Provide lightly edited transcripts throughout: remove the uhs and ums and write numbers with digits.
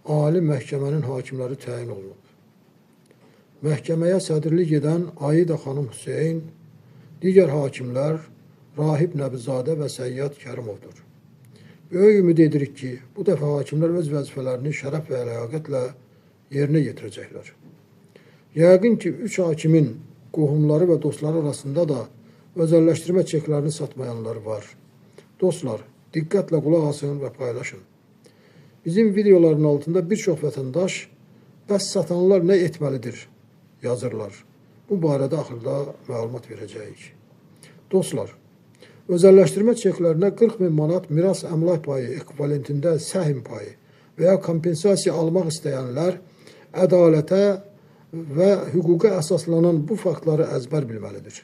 Ali Məhkəmənin hakimləri təyin olunub. Məhkəməyə sədrlik edən Aida xanım Hüseyn, digər hakimlər Rahib Nəbizadə və Səyyad Kərimovdur. Böyük ümid edirik ki, bu dəfə hakimlər öz vəzifələrini şərəf və ləyaqətlə yerinə yetirəcəklər. Yəqin ki, 3 hakimin qohumları və dostları arasında da özəlləşdirmə çeklərini satmayanlar var. Dostlar, diqqətlə qulaq asın və paylaşın. Bizim videoların altında bir çox vətəndaş bəs satanlar nə etməlidir yazırlar. Bu barədə axırda məlumat verəcəyik. Dostlar, özəlləşdirmə çeklərinə 40 min manat miras əmlak payı ekvivalentində səhim payı və ya kompensasiya almaq istəyənlər ədalətə və hüquqa əsaslanan bu faktları əzbər bilməlidir.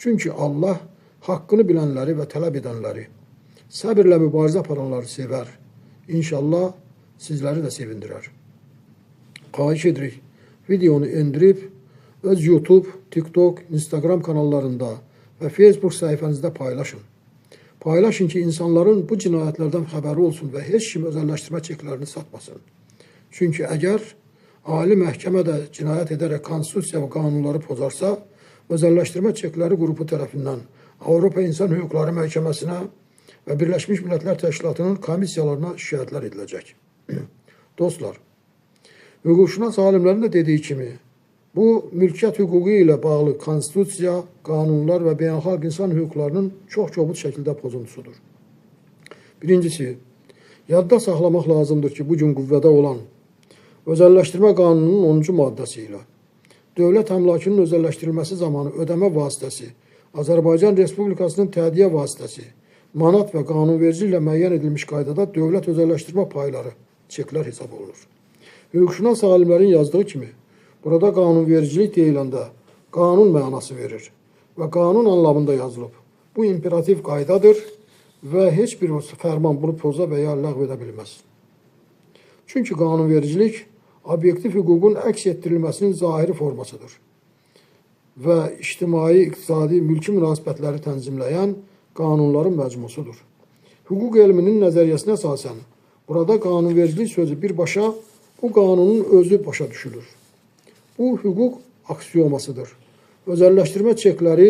Çünki Allah haqqını bilənləri və tələb edənləri, səbirlə mübarizə aparanları sevər. İnşallah sizləri də sevindirər. Xahiş edirik, videonu endirib öz YouTube, TikTok, Instagram kanallarında və Facebook səhifənizdə paylaşın. Paylaşın ki, insanların bu cinayətlərdən xəbəri olsun və heç kim özəlləşdirmə çeklərini satmasın. Çünki əgər Ali Məhkəmə də cinayət edərək konstitusiya və qanunları pozarsa, özəlləşdirmə çekləri qrupu tərəfindən Avropa İnsan Hüquqları Məhkəməsinə və Birləşmiş Millətlər Təşkilatının komissiyalarına şikayətlər ediləcək. Dostlar, hüquqşünas alimlərin də dediyi kimi, bu mülkiyyət hüququ ilə bağlı konstitusiya, qanunlar və beynəlxalq insan hüquqlarının çox kobud şəkildə pozuntusudur. Birincisi, yadda saxlamaq lazımdır ki, bugün qüvvədə olan Özəlləşdirmə Qanununun 10-cu maddəsi ilə dövlət əmlakının özəlləşdirilməsi zamanı ödəmə vasitəsi, Azərbaycan Respublikasının tədiyyə vasitəsi, manat və qanunvericiliklə müəyyən edilmiş qaydada dövlət özəlləşdirmə payları, çeklər hesab olunur. Hüquqşünas alimlərin yazdığı kimi, burada qanunvericilik deyiləndə qanun mənası verir və qanun anlamında yazılıb. Bu imperativ qaydadır və heç bir fərman bunu poza və ya ləğv edə bilməz. Çünki qanunvericilik obyektiv hüququn əks etdirilməsinin zahiri formasıdır və ictimai, iqtisadi, mülki münasibətləri tənzimləyən qanunların məcmusudur. Hüquq elminin nəzəriyyəsinə əsasən burada qanunvericilik sözü birbaşa bu qanunun özü başa düşülür. Bu hüquq aksiomasıdır. Özəlləşdirmə çekləri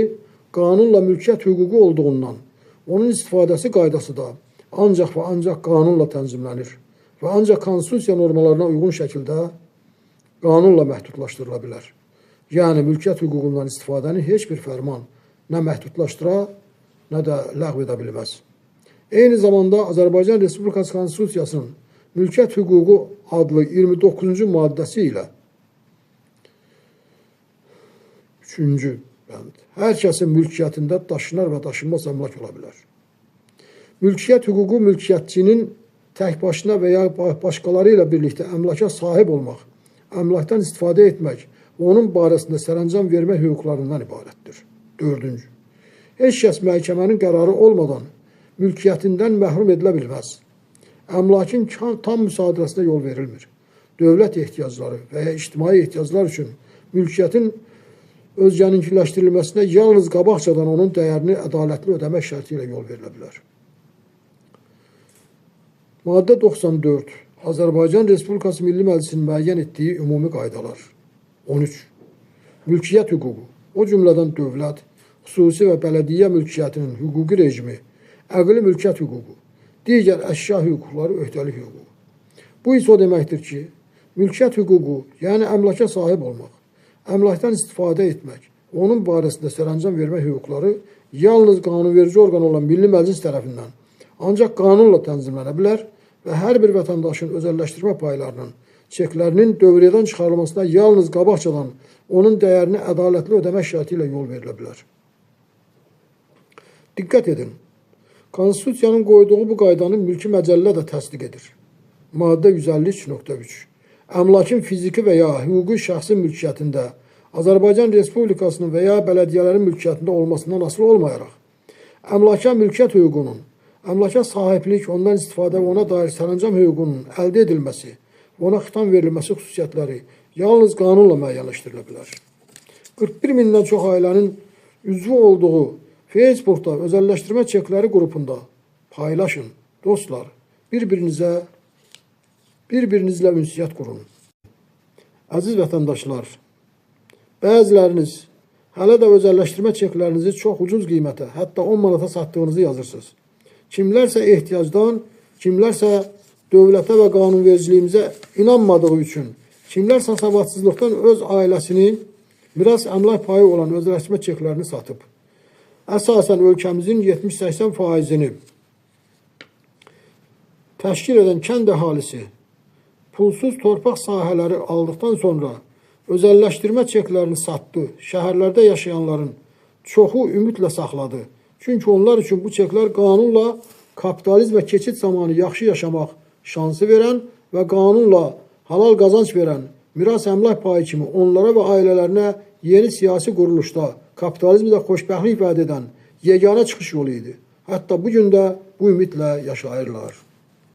qanunla mülkiyyət hüququ olduğundan onun istifadəsi qaydası da ancaq və ancaq qanunla tənzimlənir və ancaq konstitusiya normalarına uyğun şəkildə qanunla məhdudlaşdırıla bilər. Yəni mülkiyyət hüququndan istifadəni heç bir fərman nə məhdudlaşdıra, nə də ləğv edə bilməz. Eyni zamanda Azərbaycan Respublikası Konstitusiyasının mülkiyyət hüququ adlı 29-cu maddəsi ilə 3-cü bənd. Hər kəsin mülkiyyətində daşınar və daşınmaz əmlak ola bilər. Mülkiyyət hüququ mülkiyyətçinin tək başına və ya başqaları ilə birlikdə əmlaka sahib olmaq, əmlakdan istifadə etmək və onun barəsində sərəncam vermək hüquqlarından ibarətdir. 4-cü. Heç kəs məhkəmənin qərarı olmadan mülkiyyətindən məhrum edilə bilməz. Əmlakın tam müsadirəsinə yol verilmir. Dövlət ehtiyacları və ya ictimai ehtiyaclar üçün mülkiyyətin özgəninkiləşdirilməsinə yalnız qabaqcadan onun dəyərini ədalətli ödəmək şərti ilə yol verilə bilər. Maddə 94. Azərbaycan Respublikası Milli Məclisinin müəyyən etdiyi ümumi qaydalar. 13. Mülkiyyət hüququ, o cümlədən dövlət, xüsusi və bələdiyyə mülkiyyətinin hüquqi rejimi, əqli mülkiyyət hüququ, digər əşya hüquqları, öhdəlik hüququ. Bu isə o deməkdir ki, mülkiyyət hüququ, yəni əmlaka sahib olmaq, əmlakdan istifadə etmək, onun barəsində sərəncam vermək hüquqları yalnız qanunverici orqan olan Milli Məclis tərəfindən ancaq qanunla tənzimlənə bilər və hər bir vətəndaşın özəlləşdirmə paylarının, çeklərinin dövriyyədən çıxarılmasına yalnız qabaqcadan onun dəyərini ədalətli ödəmək şərti ilə yol verilə bilər. Diqqət edin, Konstitusiyanın qoyduğu bu qaydanı mülki məcəllə də təsdiq edir. Maddə 153.3. Əmlakın fiziki və ya hüquqi şəxsin mülkiyyətində, Azərbaycan Respublikasının və ya bələdiyyələrin mülkiyyətində olmasından asılı olmayaraq, əmlaka mülkiyyət hüququnun, əmlaka sahiblik, ondan istifadə və ona dair sərəncam hüququnun əldə edilməsi və ona xitam verilməsi xüsusiyyətləri yalnız qanunla müəyyənləşdirilə bilər. 41 mindən çox ailənin üzvü olduğu Facebookda özəlləşdirmə çekləri qrupunda paylaşın. Dostlar, bir-birinizə Bir-birinizlə ünsiyyət qurun. Əziz vətəndaşlar, bəziləriniz hələ də özəlləşdirmə çeklərinizi çox ucuz qiymətə, hətta 10 manata satdığınızı yazırsınız. Kimlərsə ehtiyacdan, kimlərsə dövlətə və qanunvericiliyimizə inanmadığı üçün, kimlərsə savadsızlıqdan öz ailəsinin miras əmlak payı olan özəlləşdirmə çeklərini satıb. Əsasən ölkəmizin 70-80 faizini təşkil edən kənd əhalisi pulsuz torpaq sahələri aldıqdan sonra özəlləşdirmə çeklərini satdı. Şəhərlərdə yaşayanların çoxu ümidlə saxladı. Çünki onlar üçün bu çeklər qanunla kapitalizmə keçid zamanı yaxşı yaşamaq şansı verən və qanunla halal qazanc verən miras əmlak payı kimi onlara və ailələrinə yeni siyasi quruluşda kapitalizmdə xoşbəxtlik vəd edən yeganə çıxış yolu idi. Hətta bu gün də bu ümidlə yaşayırlar.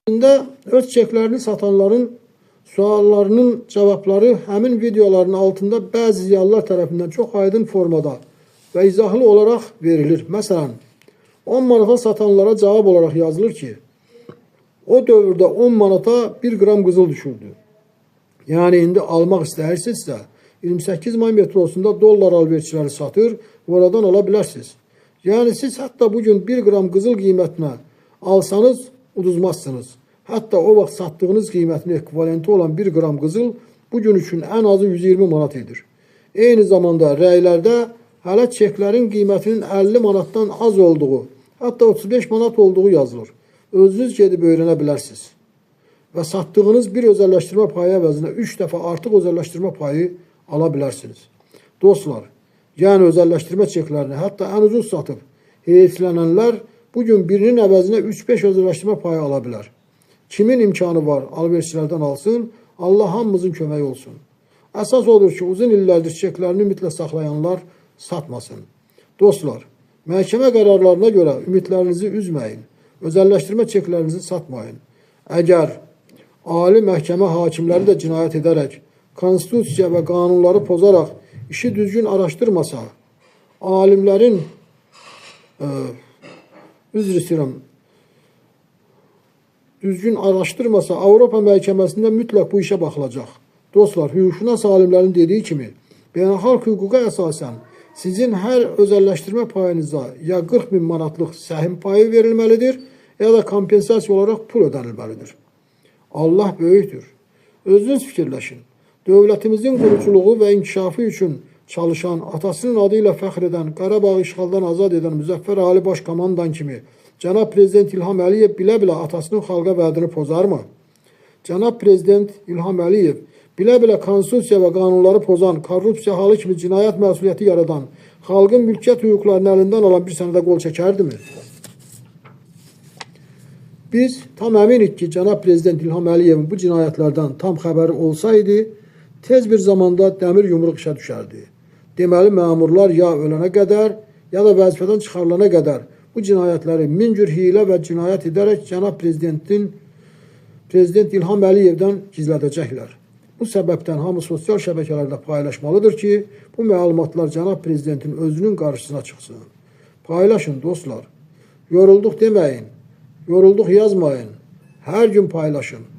İndi öz çeklərini satanların suallarının cavabları həmin videoların altında bəzi ziyalılar tərəfindən çox aydın formada və izahlı olaraq verilir. Məsələn, 10 manata satanlara cavab olaraq yazılır ki, o dövrdə 10 manata 1 qram qızıl düşürdü. Yəni indi almaq istəyirsinizsə, 28 may metrosunda dollar alverçiləri satır, oradan ala bilərsiniz. Yəni siz hətta bugün 1 qram qızıl qiymətinə alsanız uduzmazsınız. Hətta o vaxt satdığınız qiymətin ekvivalenti olan 1 qram qızıl bugün üçün ən azı 120 manat edir. Eyni zamanda rəylərdə hələ çeklərin qiymətinin 50 manatdan az olduğu, hətta 35 manat olduğu yazılır. Özünüz gedib öyrənə bilərsiniz. Və satdığınız bir özəlləşdirmə payı əvəzinə 3 dəfə artıq özəlləşdirmə payı ala bilərsiniz. Dostlar, yəni özəlləşdirmə çeklərini hətta ən ucuz satıb heyflənənlər bugün birinin əvəzinə 3-5 özəlləşdirmə payı ala bilər. Kimin imkanı var, alverçilərdən alsın, Allah hamımızın köməyi olsun. Əsas odur ki, uzun illərdir çeklərini ümidlə saxlayanlar satmasın. Dostlar, məhkəmə qərarlarına görə ümidlərinizi üzməyin, özəlləşdirmə çeklərinizi satmayın. Əgər ali məhkəmə hakimləri də cinayət edərək, konstitusiya və qanunları pozaraq işi düzgün araşdırmasa, alimlərin, üzr istəyirəm, düzgün araşdırmasa Avropa məhkəməsində mütləq bu işə baxılacaq. Dostlar, hüquqşünas alimlərin dediyi kimi, beynəlxalq hüquqa əsasən sizin hər özəlləşdirmə payınıza ya 40 min manatlıq səhim payı verilməlidir, ya da kompensasiya olaraq pul ödənilməlidir. Allah böyükdür. Özünüz fikirləşin. Dövlətimizin quruculuğu və inkişafı üçün çalışan, atasının adı ilə fəxr edən, Qarabağı işğaldan azad edən Müzəffər Ali Baş Komandan kimi Cənab Prezident İlham Əliyev bilə-bilə atasının xalqa vədini pozarmı? Cənab Prezident İlham Əliyev bilə-bilə konstitusiya və qanunları pozan, korrupsiya halı kimi cinayət məsuliyyəti yaradan, xalqın mülkiyyət hüquqlarını əlindən alan bir sənədə qol çəkərdimi? Biz tam əminik ki, Cənab Prezident İlham Əliyevin bu cinayətlərdən tam xəbəri olsaydı, tez bir zamanda dəmir yumruq işə düşərdi. Deməli, məmurlar ya ölənə qədər, ya da vəzifədən çıxarılana qədər bu cinayətləri min cür hiylə və cinayət edərək cənab Prezident İlham Əliyevdən gizlədəcəklər. Bu səbəbdən hamı sosial şəbəkələrdə paylaşmalıdır ki, bu məlumatlar cənab Prezidentin özünün qarşısına çıxsın. Paylaşın dostlar. Yorulduq deməyin, yorulduq yazmayın. Hər gün paylaşın.